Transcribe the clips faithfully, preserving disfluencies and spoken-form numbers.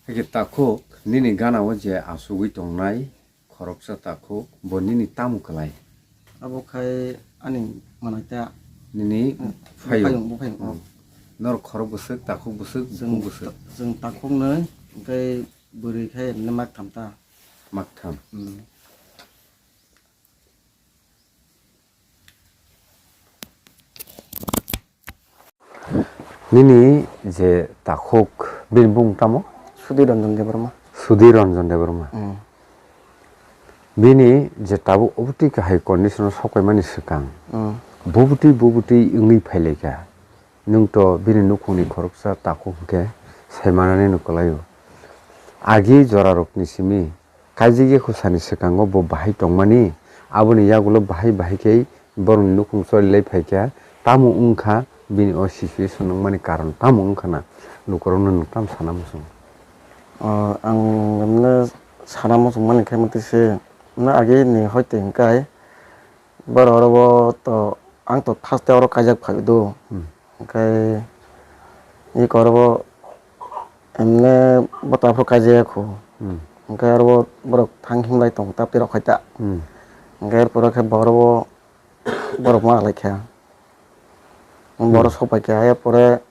Hakhe takhuk nini gana o je achugwi tongnai khoroksa takhuk bo nini tamo kwlai? Abo khai ani manai ta. Nini phayung. Buphayung, buphayung, oh. Hmm. Norok khorok bwswk, takhuk bwswk, chwng buphung bwswk? Ta-, chwng takhuk nwi, hwnkhe bwrwi khai emne mak tham ta. Mak tham. Hmm. Nini je takhuk, bini bumung tamo? Sudhir Ranjan Debbarma. Sudhir Ranjan Debbarma. Mm. Bini je tabuk obotwi kahai condition o sok paimani swkang, mm, bubutwi bubutwi wngwi phailaikha. Nwng to bini nukhungni khoroksa takhuk hwnkhe saimanani no kwlaio. Agi jorarokni simi kaijak ya khusani swkango bo bahai tongmani, aboni yagulo bahai bahai khe borokni nukhung choli lai phaikha. Tamo wngkha bini o situation wngmani karon tamo wngkha na? Lukurokno nwng tamo sana muchungo? O, ang emne sana muchungmani khe mwtwi se, na agi ni hoite hwnkhe borok oro bo to, ang to first e oro kaijak phai do. Hmm. Hwnkhe iko oro bo emne bota phuru kaijaya kho. Hmm. Hwnkhe oro bo borok thang himlai tongo, taptwi rok khai ta. Hmm. Hwnkhe er pore khe bo oro bo borok ma lai kha. Borok, hmm, sok pai kha, er pore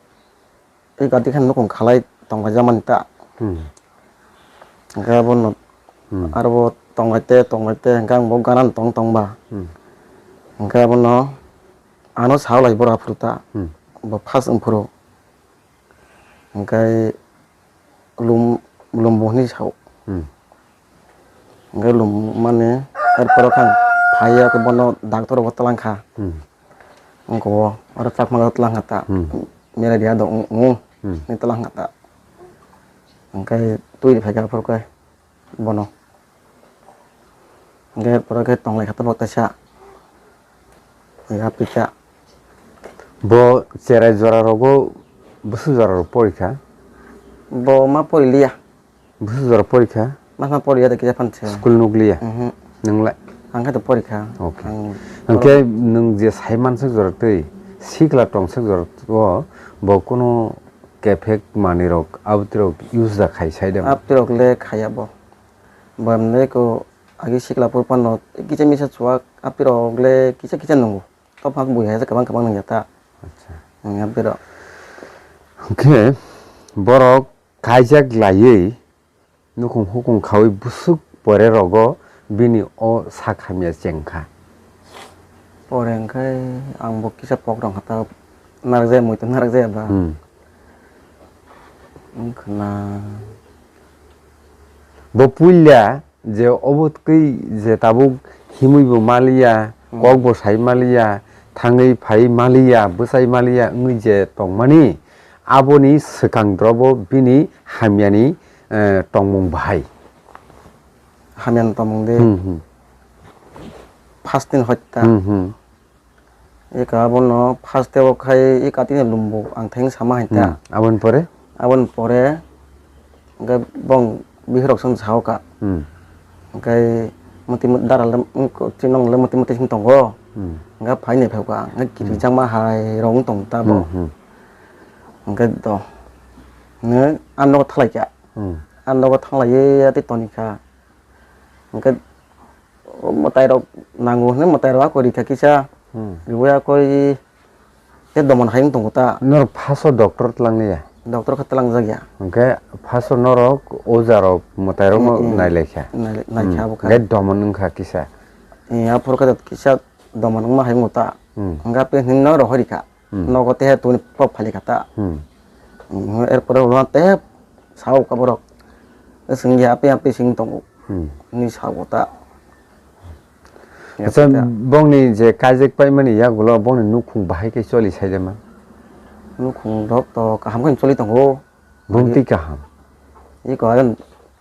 tei gati khe nukung khalai tonglaijak mani ta. Hmm. Hwnkhe abono, hmm, aro bo tonglai te, tonglai te, hwnkhe ang bo gana tong tong ba. Hmm. Hwnkhe abono ano sa lai bora phuru ta. Hmm. Bo first wng phuru. Hwnkhe lum-, lumbu hwnwi sao. Hmm. Hwnkhe lum mani, er pore khe ang phai ya khe bono doctor bo twlang kha. Hmm. Wngkha o, oro chakma twlang kha ta. Hmm. Malaria do wng-, wngo, hmm, hwnwi twlang kha ta. Hwnkhe twi rw phai kha phuru khe bono. Hwnkhe er pore khe tonglai kha ta bo kaisa. Hwnkhe hapkha. Bo cherai jora rogo bwswk jora rok pori kha? Bo ma pori liya. Bwswk jora pori kha? Masa poriya da kisa phan se. School nukliya? Mhm. Nwnglai? Ang khe to pori kha. Okay. Ang hwnkhe nwng je sai manswk jora twi sikla tongswk jora o bo kunu kefek manwi rok abotwi rok use da khai sai de? Abotwi rok le khaya bo. Bo emne ko agi sikla pur pano kisa misa chuwak abotwi rok le kisa kisa nungo. Tophak bui hai kwbang kwbang nungya ta. Acha. Nungya abotwi rok. Hwnkhe borok kaijak laiwi nukhung hukung khaui bwswk pore rogo bini o sak hamya chengkha. Pore hwnkhe ang bo kisa pok rong hata narak jaya, muitu narak jaya ba. Hmm. Wngkha na. Bo puila je obo twi je tabuk himwi bo maliya, hmm, kok bo sai maliya, thangwi phai maliya, bwsai maliya wngwi je tongmani, aboni swkang drobo bini hamyani, eh, tongmung bahai. Hamyani tongmung de. Hmm, hmm. First din hoita. Hmm, hmm. Eka abono first tebo khai eka tini lumbu ang theng sama hai ta. Hmm, aboni pore? Aboni pore hwnkhe bong bihirok song sao ka. Hmm. Hwnkhe muti mut dara le wngko chinong le muti muti sing tongo. Hmm. Hwnkhe phai nai phai ka hwnkhe, hmm, kirijak ma hai rong tong ta bo. Hmm, hmm. Hwnkhe do. Hwnkhe ang nogo thalai kha. Hmm. Ang nogo thanglai ye ati toni kha. Hwnkhe mwtai rok nango hwnwi mwtai rok ako rikha kisa. Hmm. Riwi akoi tei doman hai wng tongo ta. Norok first o doctor twlang liya? Doctor khe twlang jak ya. Hwnkhe first o norok oja rok mwtai rokno, hmm, hmm, nailai kha. Nailai, naikha. Hmm. Abo kha. Hwnkhe doman wng kha kisa. Eh, aphuru khe kisa doman wngma hai wng ta. Hmm. Hwnkhe ape hwnwi no rohor rikha. Hmm. Nogo tehe tuni pok phali kha ta. Hmm. Hmm, er pore ulo tehe sao ka borok. Swngya api api sing tongo. Hmm. Ni sao ta. Acha, ya, bongni je kaijak paimani yagulo bongni nukhung bahai khe choli sai de ma? Nukhung rok to kaham khe choli tongo. Bumtwi kaham. Iko ayon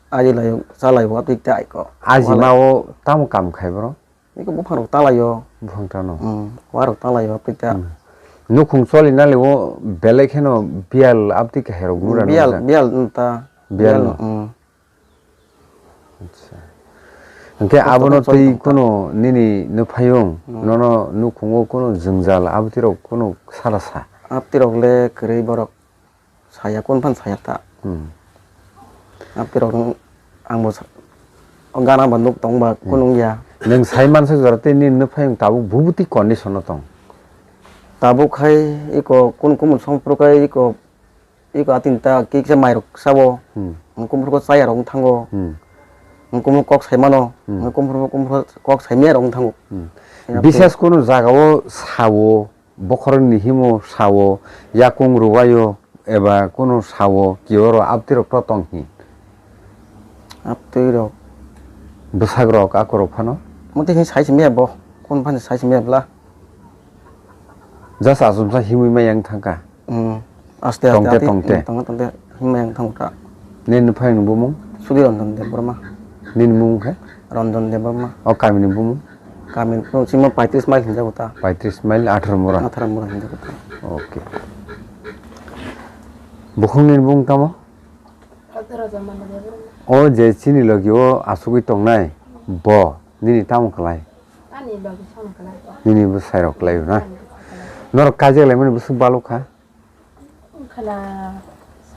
aji layo chalai bo twi tai ko. Aji ma o tamo kam khai boro? Iko buphang rok talaio. Buphang tano. Hmm, warok talaio, pita. Hmm. Nukhung choli nali o belai kheno biyal abdi kahai rok nura nukjak. Biyal, biyal nta. Biyal no. Hmm. Acha. Hwnkhe kosto abono khe choli twi tongkha. Kuno nini nuphayung, hmm, nono nukhungo kuno jwngjal abdi rok kuno sara sa? Abdi rok le kwrwi borok. Saya, kunu phano saya ta. Hmm. Abtirok ang bo sa-, o gana ba nuk tong ba Hmm. kunung ya. Nwng sai mansa jora tei nini nuphayung tabuk bubuti condition o tong. Tabuk khai iko kun kumun song phuru khai iko, iko atin ta kiksa mairok sabo. Hmm. Ang kumphuru ko chaya rok thango. Hmm. Ang kumphuru kok sai mano. Hmm. Ang kumphuru, kumphuru kok sai miya rok thango. Hmm. Ya, Bisas kunu jaga o sao. Bokhorokni himo sao, yakung rwbaio eba kunu sao kioro abtirok to tong hi? Abtirok. Bwsakrok akorok phano? Muti khe sai simiya bo, kun phani sai simiya bla. Just achomsa himwi ma yang thangkha? Hmm. Aste aste Tongte, ati, tongte. hmm, tongte, tongte. Himma yang thang ta. Nini nuphai ni bumung? Sudi Ranjan Debbarma. Nini bumung khe? Ranjan Debbarma. O kami ni bumung? Kami ni bumung sima paitris mile hinjago ta. Paitris mile, atharo mura. Atharo mura hinjago ta. Okay. Bukhung nini bumung tamo? Raja Manu Debbarma. O je chini logi o asugwi tongnai, bo nini tamo kwlai? Ani logi sono kwlai. Nini bwsai rok kwlai na? Ani bwsai kwlai. Norok kaijak lai mani bwswk baluk kha? Wngkhana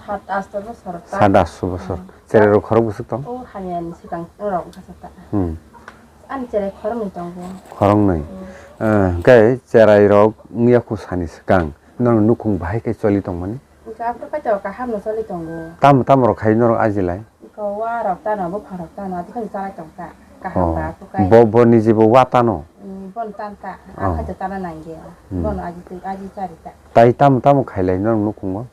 sat asto bosor ta. Sat asto bosor. Hmm. Cherai rok khorok bwswk tong? O hamya ni swkang norok wngkha sa ta. Hmm. Ani cherai khoroknwi tongo. Khoroknwi. Hmm. Eh, hwnkhe cherai rok wngya khu sani swkang norok nukhung bahai khe choli tongmani? Hwnkhe aphuru kaitor kaham no choli tongo. Tamo tamo rok khai norok ajilai? Iko wa rok tano, buphang rok tano, ati khani chalai tong ta. Kaham Oh. ba aphuru kai. Bo, bo ni je bo wa tano? Mm, bon tan ta. Oh. Akha je tana nangya. Hmm. Bon aji tu, aji chari ta. Tai tamo tamo khailai norok nukhungo?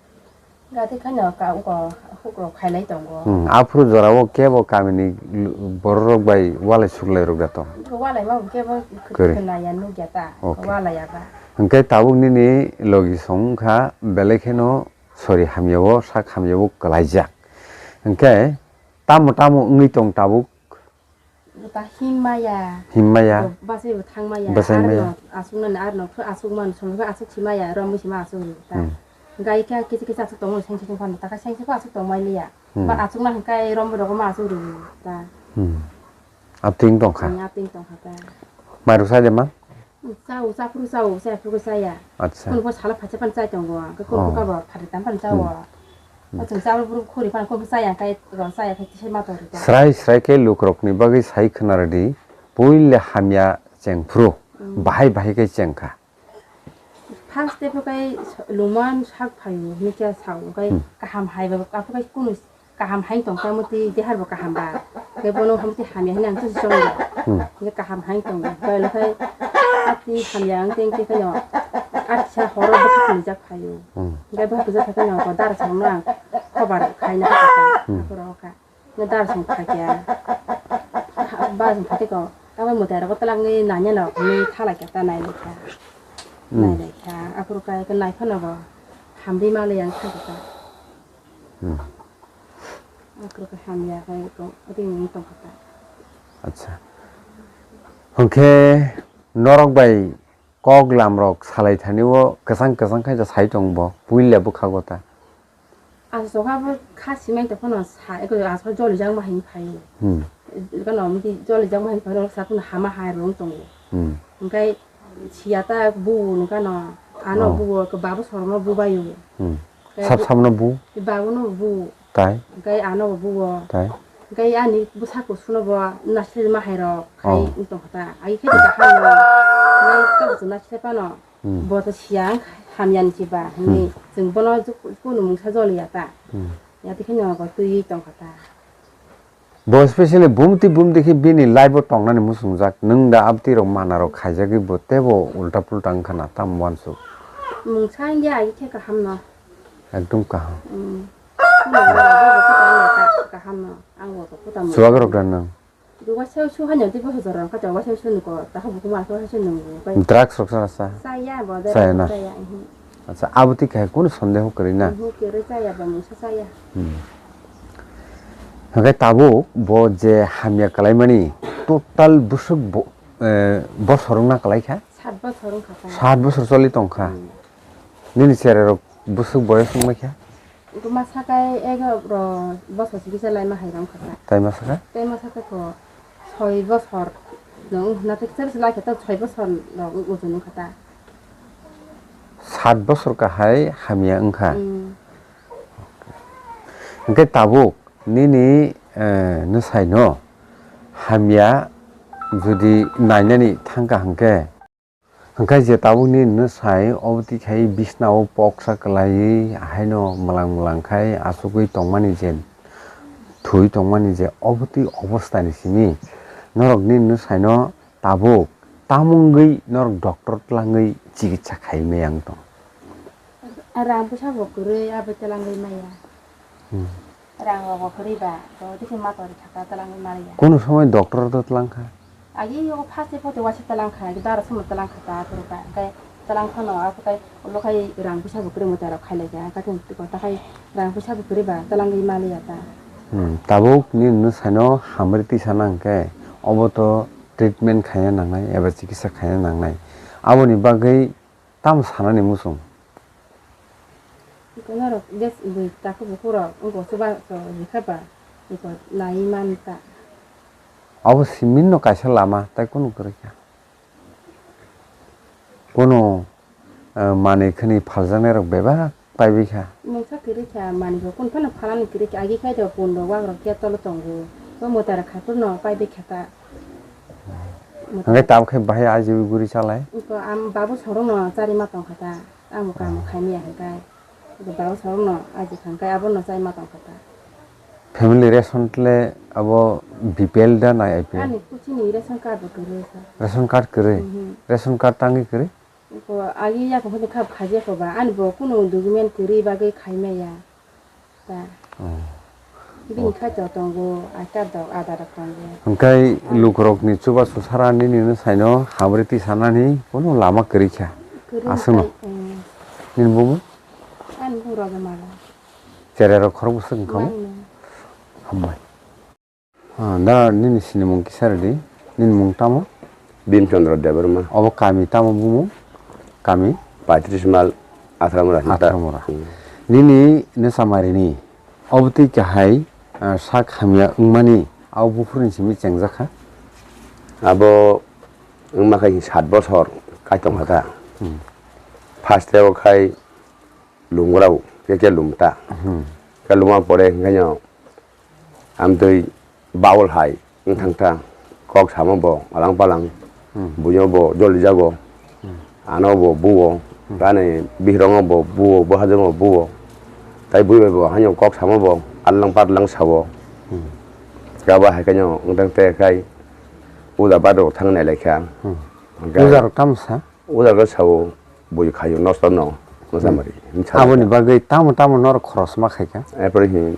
Gati khani ka uko huk rok khailai tongo. Hmm, aphuru jora o kebo kamini lu-, borok rok bai walai suklai rok da tong? Walai ma kebo Kwrwi. khwna ya nugya ta. Okay. Walai ya ba. Hwnkhe tabuk nini logi song wngkha belai kheno sori hamya o sak hamya o kwlaijak. Hwnkhe tamo tamo wngwi tong tabuk? Buta himmaya. Himmaya. Basai bo thangmaya. Basai maya. Arno asuk nani arno phu asuk man song phu asuk simaya romwi sima asuk ri ta. Hmm. Gai kha kisa kisa asuk tongmani sengsi sengsi phan ta kha sengsi pha asuk tongmai liya. Hmm. Ba asuk na hwnkhe romwi rok ma asuk ri ta. Hmm. Apting tongkha. Hmm, apting tongkha ta. Mairok sa de ma? Chao, chaphuru chao, chaphuru chaya. Acha. Kunu bo salo phaisa phano chai tongo, kunu Oh. bo kabo phari tam phano chao. Hmm. O chwng chao buru khuri phano kunu chaya, kai ro chaya, kai tisai ma tongo. Srai srai khe lukrokni bagwi sai khwna rwdi, puila hamya chengphuru, Hmm. bahai bahai khe chengkha. First step kai lungman sak phaio, hini khe sao, kai Hmm. kaham hai ba, aphuru kai kunu kaham hai tong kha, muti dehar bo kaham ba. Khe bono muti hamya hini ang tusi chong ya. Hmm. Khe kaham hai tong kha. Khe lo khai ati hamya ang teng teng khe no. Ati sa horo bo khe tini jak phaio. Hmm. Khe bo khe jak phaio ko dar chong no ang khobar khai na kha. Hmm. Aphuru kha. Khe dar chong kha kya. Ba chong kha ko. Abo muti aro ko talang ni nanya no ni thala kya ta nai le kha. Hmm. Nai le kha. Aphuru kai khe nai phano bo hambi ma le yang kha kha. Hmm. Aphuru khe hamya khe ko, ati wng tong kha ta. Acha. Hwnkhe norok bai kok lam rok salai thani o kwchang kwchang khe sai tong bo, puila bwkhago ta. Asa chokha bo kha simai tong phano sa, eko asa joli jang ma hin phai. Hmm. Gano mudi joli jang ma hin phai, sa phano hama hai rong tongo. Hmm. Hwnkhe siya ta bu nung gano, ano Oh. bu, babu sorono bu bayo. Hmm. Khe Sab bu-, sabno bu? Babuno bu. Tai? Khe ano bo buo. Tai? Khe ani bwsa kusuno bo nasle ma hai rok khai Oh. wng tong kha ta. Ai khe kaham no. Khe tabuk nasle phano. Hmm. Bo to siya hamya ni si ba. Hwnwi Hmm. chwng bono juk-, kunu mungsa joli ya ta. Hmm. Ya tikhe no bo twi tong kha ta. Bo specially bumti bumti khe bini life o tongnani muchungjak, nwng da abti rok mana rok khaijagwi bo tebo ulta pulta wngkha na, tamo uansuk? Mungsa wngya ai khe kaham no. Ekdom kaham. Mm. Kaham no, ang bo to puta mo. Chuwak rok da nwng? Waisa su hanya di bo hojor rok kha, waisa su nuko, ta hobo kuma waisa su nungo. Drugs rok sa sa? Saya bo, Saya na? Saya, mhm. Acha, abo twi khe kunu sondeho kwrwi na? Mhm, kwrwi chaya ba mungsa chaya. Hmm. Hwnkhe tabuk bo je hamya kalaimani total bwswk bo, eh, bosor wngna kalaikha? Sat bosor wngkha ta. Sat bosor choli tongkha. Hmm. Nini cherai rok bwswk boyos wnglaikha? Iko masa kai egaro bosor sigi chelai ma hai wngkha ta. Tai masa kai? Tai masa kai ko soi bosor no wngkha ta, soi bosor no wng-, ojon wngkha ta. Sat bosor kahai hamya wngkha. Hmm. Hwnkhe tabuk Nini, eh, nwsaino hamya jodi nainani thangkha hwnkhe, hwnkhe je tabukni nwsai obo twi khai bisnao poksa kwlaiwi ahaino mwlang mwlang khai achugwi tongmani je thwi tongmani je obo twi obostani simi norokni nwsaino tabuk tamungwi norok doctor twlangwi chikitsa khai maya wng tong. Rang bwsa bo kwrwi abo twlangwi maya. Hmm. Rang rok bo kwrwi ba, bo tei khe ma tori kha ta twlangwi maliya. Kono somoi doctor to twlang kha? Agi yogo first day photo waisa twlang kha, agi dara sono twlang kha ta, aphuru ka, kai twlang phano, aphuru kai ulo kai rang bwsa bo kwrwi mwtai rok khai lai kha, kating tiko ta khai rang bwsa bo kwrwi ba twlangwi maliya ta. Hmm, tabuk nini nwsaino hamri tisa nang khe, obo to treatment khaina nangnai eba chikitsa khaina nangnai. Aboni bagwi tamo sanani muchung? Iko norok des bui takhuk bukhuk rok wngkha chubachu rikha ba iko naiwi man ta. Abo simin no kaisa lama tai kunu kwrwi kha. Kunu, eh, manwi khani phaljaknai rok bebak paibai kha. Mungsa kwrwi kha manwi bo kunu phano phalani kwrwi kha agi khai do pun rok wak rok khe tolo tongo. Bo mwtai rok khai phuru no paibai kha ta. Hwnkhe tabuk khe bahai ajiwi guri chalai? Iko am babu sorokno charima tongkha ta, ang bo kamo khaimaya hwnkhe. Iko babu sorokno aji kha hwnkhe abono chaima tongkha ta. Family ration le abo B P L da na A P L? Ani kuchini ration card bo kwrwi kha. Ration card kwrwi? Mhm. Ration card tangwi kwrwi? Iko agi yaku hwnwi kha khaijak kho ba, ani bo kunu document kwrwi bagwi khaimaya. Ta. Oh. Bini khaito tongo, aita dok, ada rok tongo. Hwnkhe lukurokni chubachu sara nini no saino hamri twi sanani kunu lama kwrwi kha. Kwrwi aswkno. Khai, eh. Nini bumung? Ani bumung Rojamala. Chererok khorok bwswk wngkha mo? Mangno. Hambai. Ah, da nini sinimung kisa rwdi. Nini mung tamo? Bhim Chandra Debbarma. Obo kami tamo bumung? Kami? Paitris mal Athramura hinta. Athramura. Hmm. Nini nwsamarini obo twi kahai, ah, sak hamya wngmani abo buphuruni simi chengjakha? Abo wngma khai sat bosor kai tongkha ta. Hmm. First o khai lumgrao, khe khe lumta. Hmm. Khe luma pore hwnkhe no amtwi baul hai wng thang ta. Kok samo bo alang palang. Hmm. Buino bo joli jago. Hmm. Ano bo buo. Hmm. Bani bihrongo bo buo, bwhajongo buo. Tai bui bai bo haino kok samo bo alang patlang sao. Hmm. Khe abo hai khe no wng thang te khai uda badrok thang nai lai kha. Hmm. Hwnkhe uda rok tamo sa? Uda rok sao. Bui khaio nosto no, hmm, mosamari. Aboni bagwi tamo tamo norok khoros ma khaikha? Erpore hi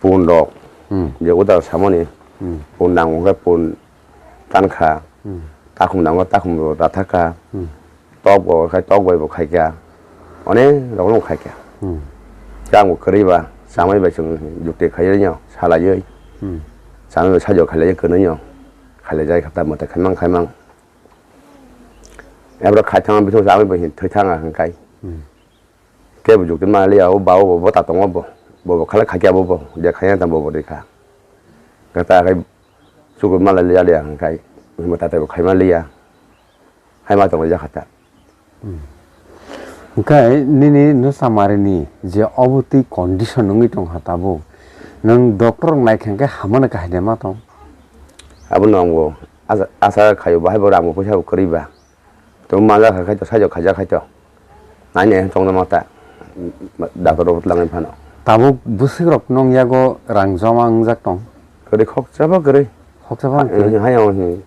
pun rok, hmm, je uda samani, hmm, pun nango khe pun tankha, hmm, takhum nango takhum rok rathakha, hmm, tok bo khai tok bai bo khaikha, onek rok no khaikha. Hmm. Khe ang bo kwrwi ba, chamai bai chwng jukti khaiwi no salaiwi, hmm, chamai bai sajok khailaiwi kwnwi no, khailai jai kha ta mwtai khaimang khaimang. Ebro khai thangma bising sa, aboni bo hin thwi thanga hwn kai. Hmm. Kebo jukti ma liya, o ba o bo bota tongo bo. Bo bo khala khai kya bo bo. Je khai ta bo bo de kha. Kata khai suku ma liya liya hwn kai. Mo ta ta bo khai ma liya. Hai ma tongo ja khata. Hmm. Hwnkhe nini nwsamarini je obo twi condition wngwi tongkha tabuk, nwng doctor rok naikha hwnkhe hamano kahai de ma tong? Abono ang bo asa, asa khaio, bahai bo rang bo poisa bo kwrwi ba. Tong manja kha khai to, sajok khaijak khai to. Nai nai tongna ma ta, doctor rok twlangwi phano. Tabuk bwswk rok nong yago rang joma wngjak tong? Kwrwi khoksa ba kwrwi. Khoksa ba kwrwi? Hai, hai, hai,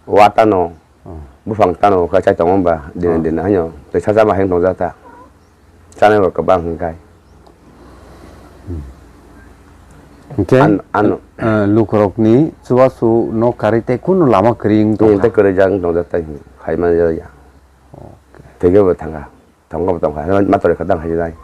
wata no. Oh. Buphang tano kha chai tongo ba, dine, oh, dine haino tei sacha ma heng tongjak ta. Chanai bo kwbang hwn kai. Hmm. Hwnkhe, an, ano, eh, lukurokni chubachu nok karwi tei kunu lama kwrwi wng tongkha? Tei kwrwi jak wng tongjak tai, khai man ya ya. Okay. Tei khe bo thangkha, thangkha bo tongkha, ma toroi kha dang hai nai.